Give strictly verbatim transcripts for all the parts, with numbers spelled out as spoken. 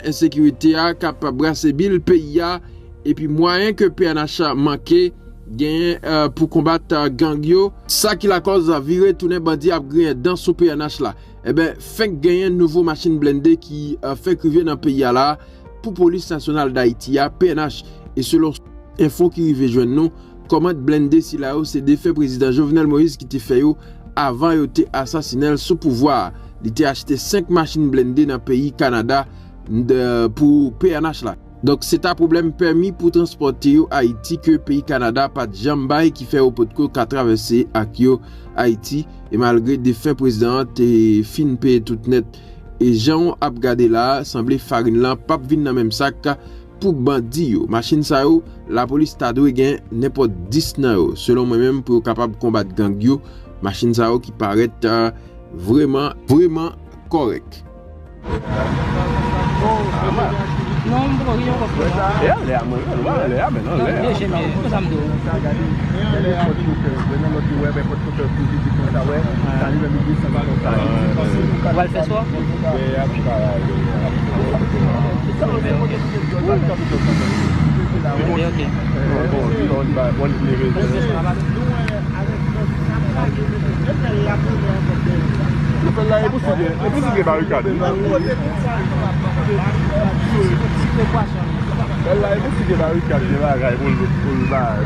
ensekirite a k ap brase bil peyi a, epi mwayen ke P N H manke genyen, eh, pou konbat, eh, gang yo. Sa ki lakòz vire tounen bandi ap griyen dan sou P N H la. Enben, fenk genyen nouvo machin blende ki, eh, fenk rive nan peyi a la pou Polis Nasyonal Dayiti a, P N H. E selon enfo ki rive jwenn nou, kòmand blende sila yo se defen prezidan Jovenel Moïse ki te fè yo avan yo te asasinen l sou pouvwa a. Li te achte senk machin blende nan peyi Kanada, de, pou P N H la. Donk, se ta pwoblèm pèmi pou transpòte yo Ayiti ke peyi Kanada pa t janm bay, ki fè yo potko ka travèse ak yo Ayiti. E malgre defen prezidan an te fin peye tout nèt, e jan w ap gade la a, sanble farin lan p ap vin nan menm sak pou bandi yo. Machin sa yo, lapolis ta dwe gen nenpòt dis nan yo, selon mwen menm, pou yo kapab konbat gang yo. Machin sa yo ki parèt, eh, vrèman, vrèman kòrèk. Non, m poko gen yon kòb konsa. E anlè a, mwen, nou pa anlè a, men anlè a. Deje, men, pou sa m di w. Ou pral fè spò? Ok, ok. Yo fè l la, e pou si gen, e pou si gen barikad wi. Fè l la, e pou si gen barikad, gen bagay pou l, pou l bay.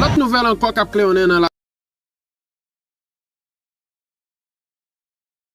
Lòt nouvèl ankò k ap kleyonnen nan la